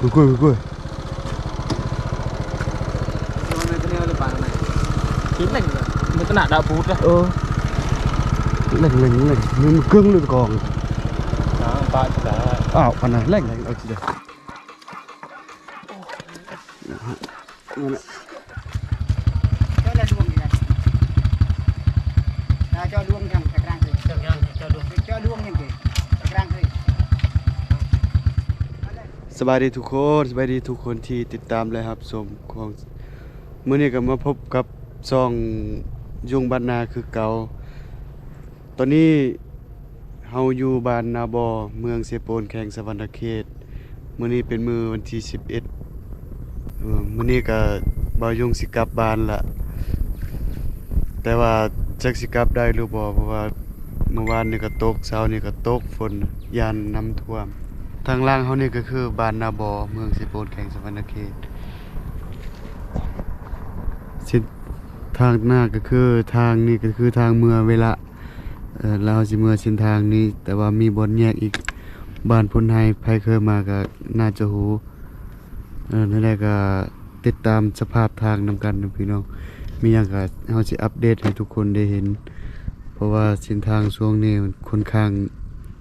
ເບິ່ງກ້ວຍ ເບິ່ງກ້ວຍ ເຫັນແລ້ວ ມັນກໍໜ້າດາວພູດເດ້. ເອີ ເລັ່ງໆໆ ມັນເກິ່ງເລີຍຕະກອງ. ອ້າວ ປາດຊະດາ. ອ້າວ ອັນນັ້ນແລ້ງ ເອົາຊິໄດ້. ສະບາຍດີທຸກຄົນ ສະບາຍດີທຸກຄົນທີ່ຕິດຕາມ ແລະ ຮັບຊົມຂອງ ມື້ນີ້ກໍມາພົບກັບຊ່ອງຍຸງບ້ານນາຄືເກົ່າ. ຕອນນີ້ ເຮົາຢູ່ບ້ານນາບໍ່ ເມືອງເຊໂປນ ແຂວງສະຫວັນນະເຂດ. ມື້ນີ້ເປັນມື້ວັນທີສິບເອັດ ເອີ ມື້ນີ້ກະບ່າວຍຸງຊິກັບບ້ານລະ ແຕ່ວ່າຈັກຊິກັບໄດ້ຫຼືບໍ່ ເພາະວ່າມື້ວານນີ້ກະຕົກ ເຊົ້ານີ້ກະຕົກ ຝົນ ຢ້ານນ້ຳຖ້ວມ. ທາງຫຼັງເຮົານີ້ກະຄືບ້ານນາບໍ່ ເມືອງເຊໂປນ ແຂວງສະຫວັນນະເຂດ. ເສັ້ນທາງໜ້າກະຄື ທາງນີ້ກະຄືທາງເມືອເວລະ ເອີ ແລ້ວເຮົາຊິເມືອເສັ້ນທາງນີ້ ແຕ່ວ່າມີບ່ອນແຍກອີກ ບ້ານໂພນໄຮ ໃຜເຄີຍມາກໍໜ້າຈະຮູ້. ເອີ ແນວໃດກໍຕິດຕາມສະພາບທາງນຳກັນເດີພີ່ນ້ອງ ມີຫຍັງກໍເຮົາຊິອັບເດດໃຫ້ທຸກຄົນໄດ້ເຫັນ ເພາະວ່າເສັ້ນທາງຊ່ວງນີ້ມັນຂ້ອນຂ້າງ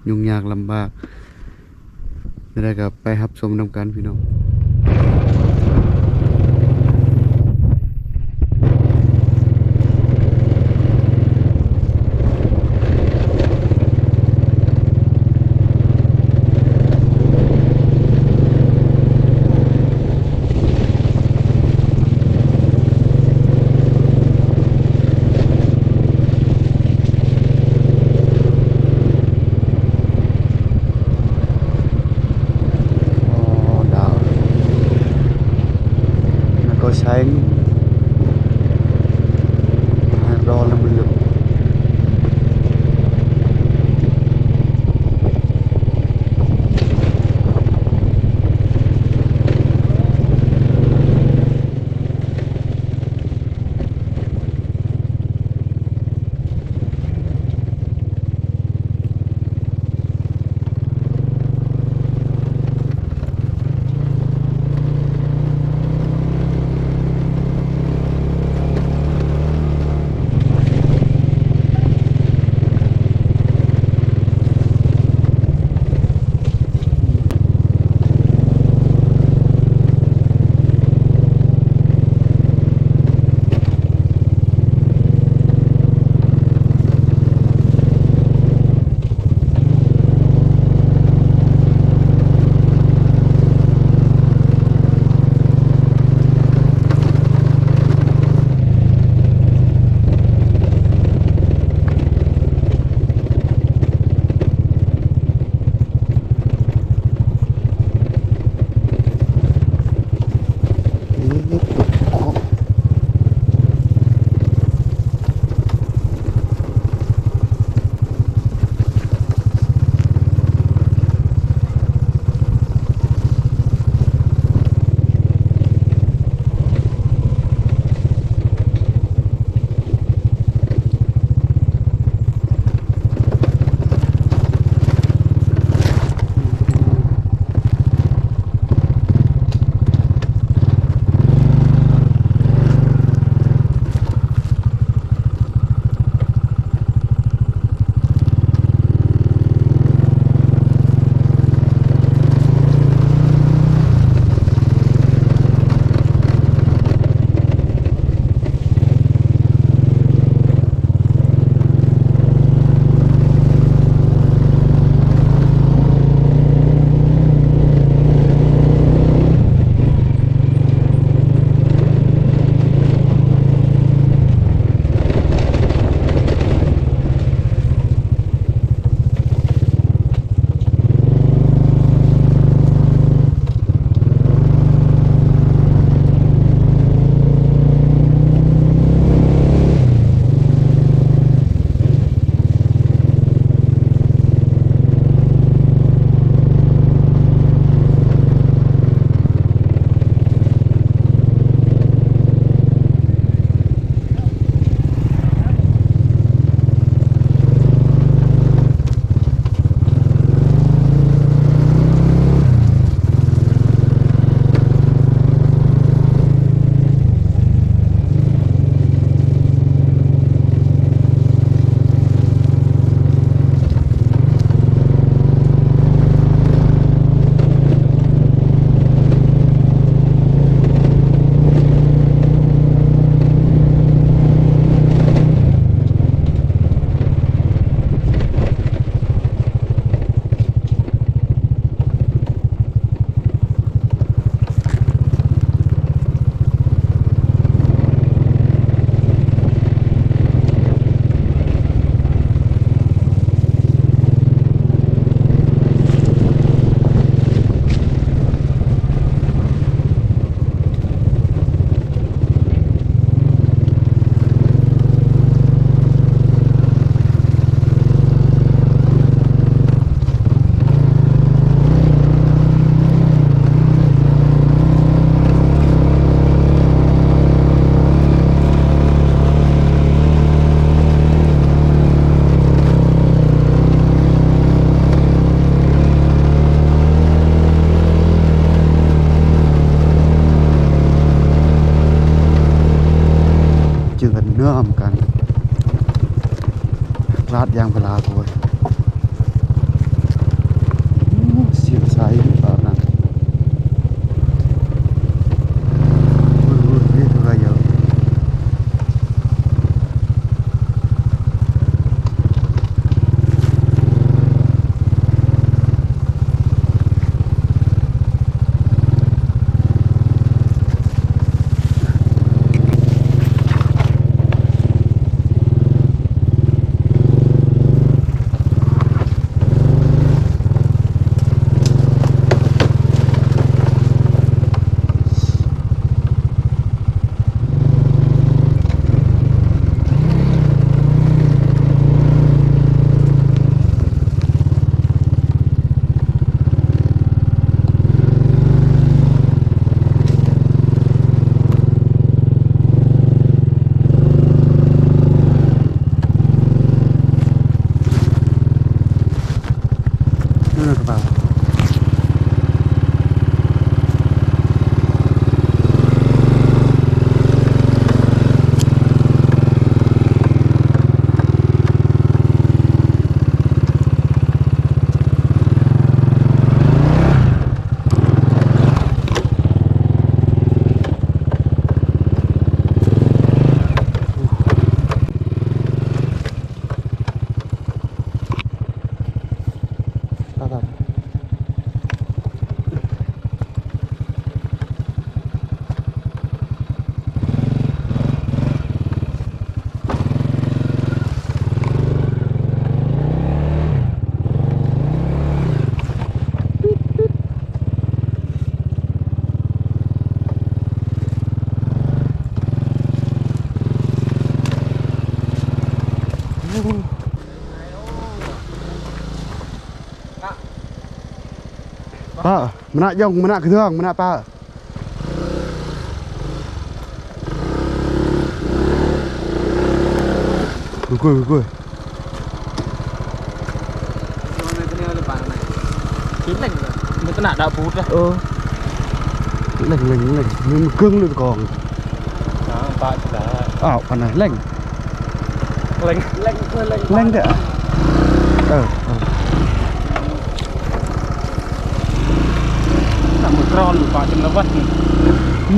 ຫຍຸ້ງຍາກລຳບາກ. ແນວໃດກໍໄປຮັບຊົມນຳກັນພີ່ນ້ອງ. ອໍ ດາວ ແລ້ວກໍໃຊ້ ໃຫ້ລໍລະເບີດ. ໂ ມະນະຢອງ ມະນະກະເທືອງ ມະນະປາ. ກຸ້ຍ ກຸ້ຍ ກຸ້ຍ ເອີ ເລັ່ງ ເລັ່ງ ເລັ່ງ ມັນກະໜາດດາວພູດເດ້. ເອີ ເລັ່ງ ເລັ່ງ ເລັ່ງ ມັນເກິ່ງເລີຍຕະກອງ. ອ້າວ ປາດ ອ້າວ ປານນັ້ນ ເລັ່ງ ເລັ່ງ ເລັ່ງ ເລັ່ງເດີ້. ເອີ ເອີ ນ້ຳມັນຮ້ອນ ປາດ ຈົນລະວັດ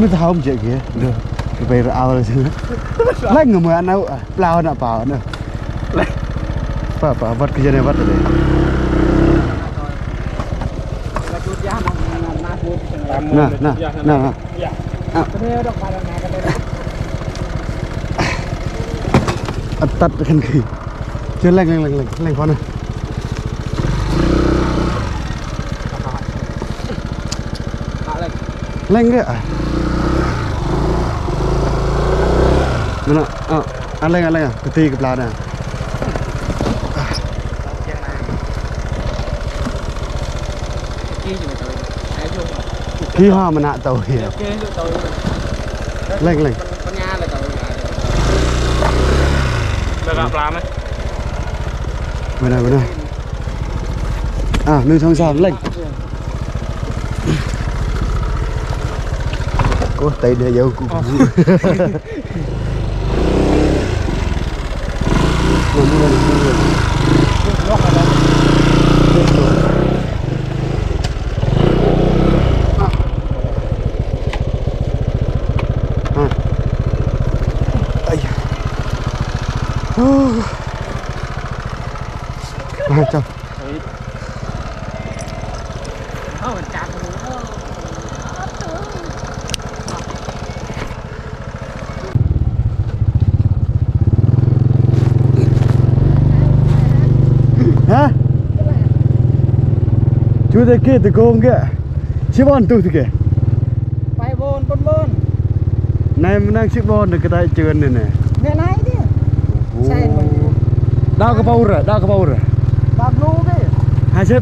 ມັນເທົ່າມັນເຈກເກເດີ ໄປເອົາເລີຍ. ເລັ່ງ ເໝືອນເອົາ ປາວນະ ປາວນະ ປາ ປາວັດຄືຢູ່ໃນວັດເລີຍ. ນະ ນະ ນະ ນະ ອັດຕັດກັນຄື ເຈີແລ່ງ ແລ່ງ ແລ່ງ ແລ່ງ ແລ່ງພໍນະ. ແລ່ງເດີ້ ນັ້ນນະ. ເອົາ ອັນແລ່ງ ອັນແລ່ງ ກະຕີກັບລາວນະ. ທີ່ຫາມະນະເຕົາເຮຍ ເລັ່ງ ເລັ່ງ ແລ້ວກະປາໄໝ? ບໍ່ໄດ້ ບໍ່ໄດ້. ອ່າ ໜຶ່ງ ສອງ ສາມ ເລັ່ງ. ໂອ້ ໄຕເດືອດຽວກູ. ອ່າ ເຈົ້າ. ຮະ? ຈູຕະເກ ຕະໂກງເກ ຊິບອນຕູຕະເກ. ໄປໂບນ ໂບນ ໂບນ ໃນມັນນັ່ງຊິບອນກະໄດ້ເຈີນນີ້ນະ. ແມ່ນໄຫນຕິ? ໂອ້ ໃຊ່ ດາວກະເປົາລະ ດາວກະເປົາລະ ບາບລູກເດ ຫ້າສິບ.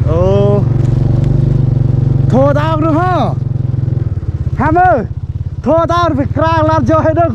ໂອ້ ໂທຕາມດູເຮົາ ຫາມື ໂທຕາມໄປກາງລານໂຈໃຫ້ດຶງ.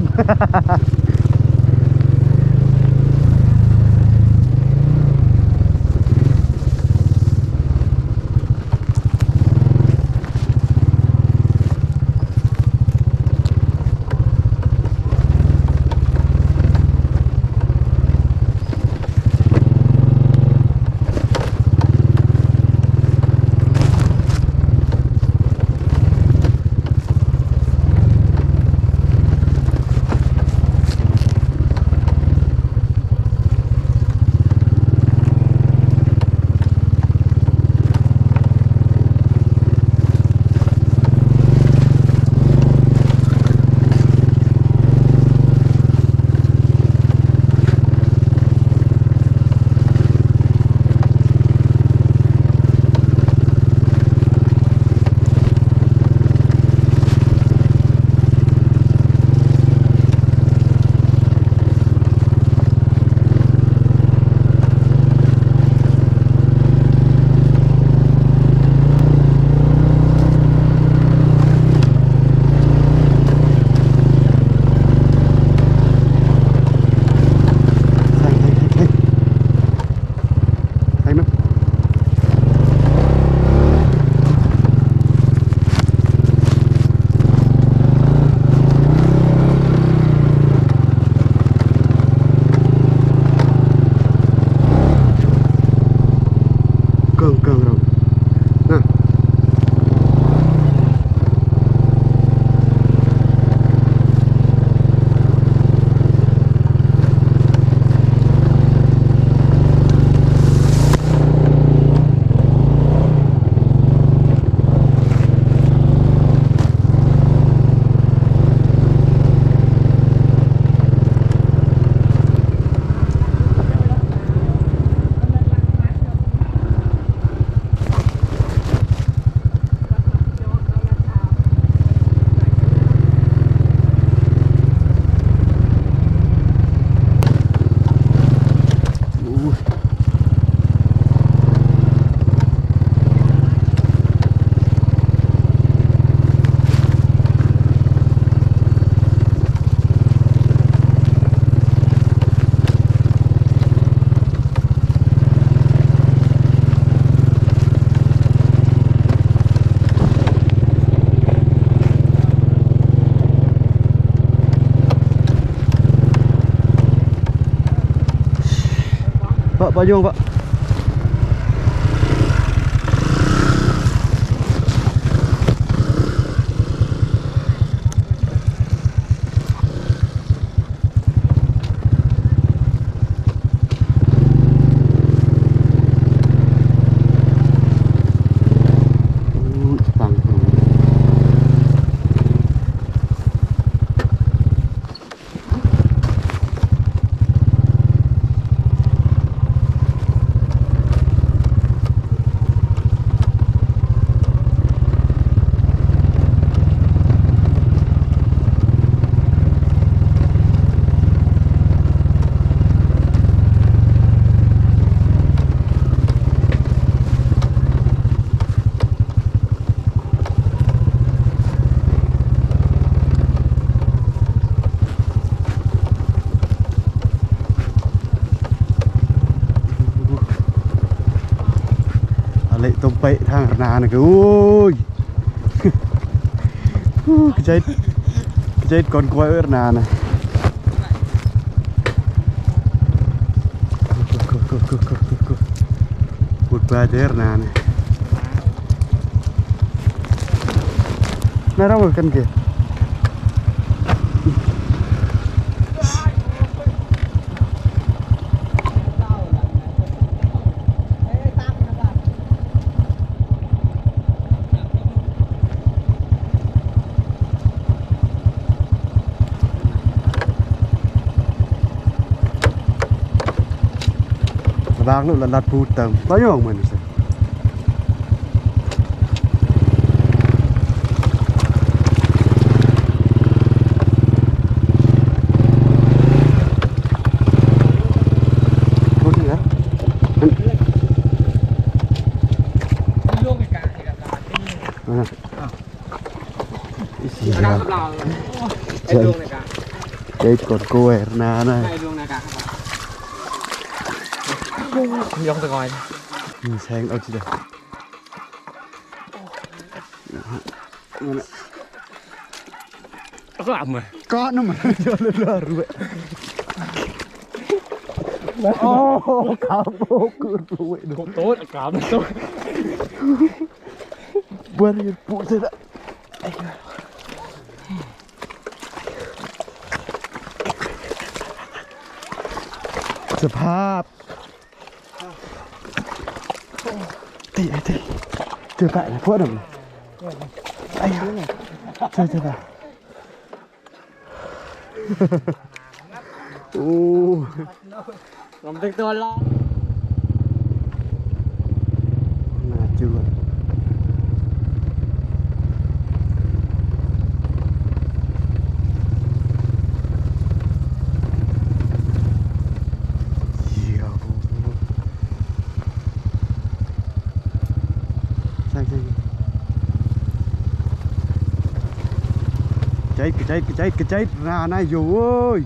ປາຍອງປະ ອາເລະຕົງໄປທາງນານະ ໂອ້ຍ ກະຈາຍ ກະຈາຍກ່ອນກວາຍເອີນານະ ພຸດບາເດີນານະ. ນາຣາວກັນເກ ລາງໂລດ ລັດພູດຕາມ ປາຍອງມັນ. ໄດ້ກົດກ້ວຍນານະ ໄດ້ດວງນາກາ ແສງເອົາຊິໄດ້. ການນຳ ໂອ້ ຂາໂປກ ໂຕດ ອາການໂຕດ ບໍ່ໄດ້ປູເສຍລະ ສະພາບ. ເຕະ ເຕະ ເຈີປານະ ພວກນັ້ນ ໄອ້ ເຈີ ເຈີປາ ໂອ້ ລຳເຕັກຕົວລະ ໜ້າຈວດ. ໃຈ ກະໃຈ ກະໃຈ ກະໃຈ ໜ້ານາຍໂຍເວີຍ.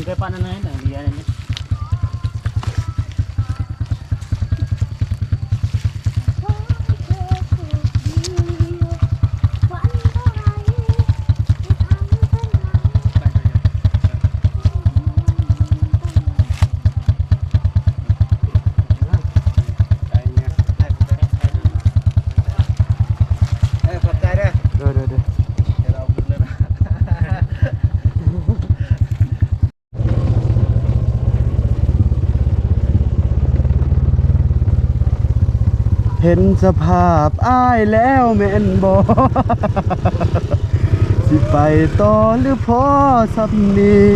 ເຄີຍປານນັ້ນເລີຍ ເຫຼືອນີ້. ເອີ ຂອບໃຈເດີ. ໂດຍ ໂດຍ ໂດຍ. ເຫັນສະພາບອ້າຍແລ້ວແມ່ນບໍ່? ຊິໄປຕໍ່ຫຼືພໍສ່ຳນີ້?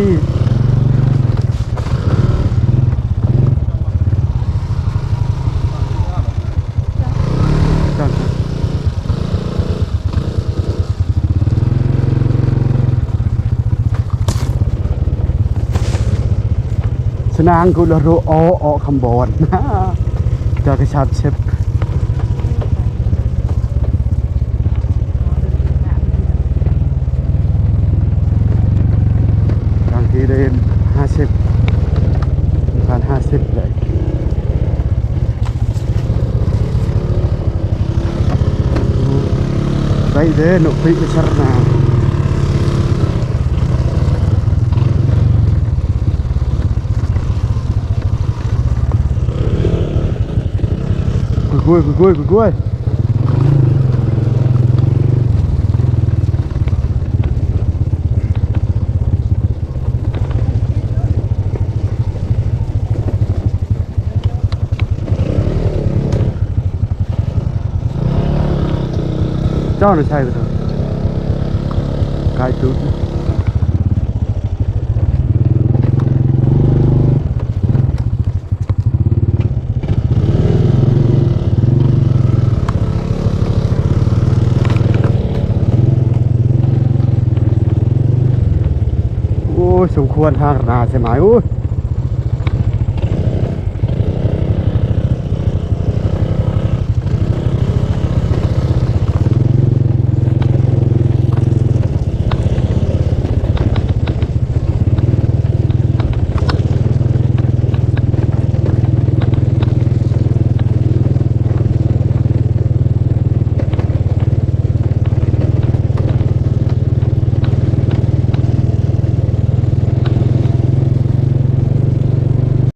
ສະໜາງກຸລະໂຣ ອໍ ອໍ ຄຳບອນ ຈາກະຊາບເຊັບ. ທາງທີ່ໄດ້ຫ້າສິບ ຜ່ານຫ້າສິບໄດ້. ໄດ້ເດີ ນົກປີກໄປສັດນາ. ກວຍໆ ກວຍໆ ກວຍໆ. ເຈົ້ານະໃຊ່ບໍ່? ກາຍຕຸດ. ໂອ້ຍ ສົມຄວນທາງໜ້າໃຊ່ໄໝ? ໂອ້ຍ.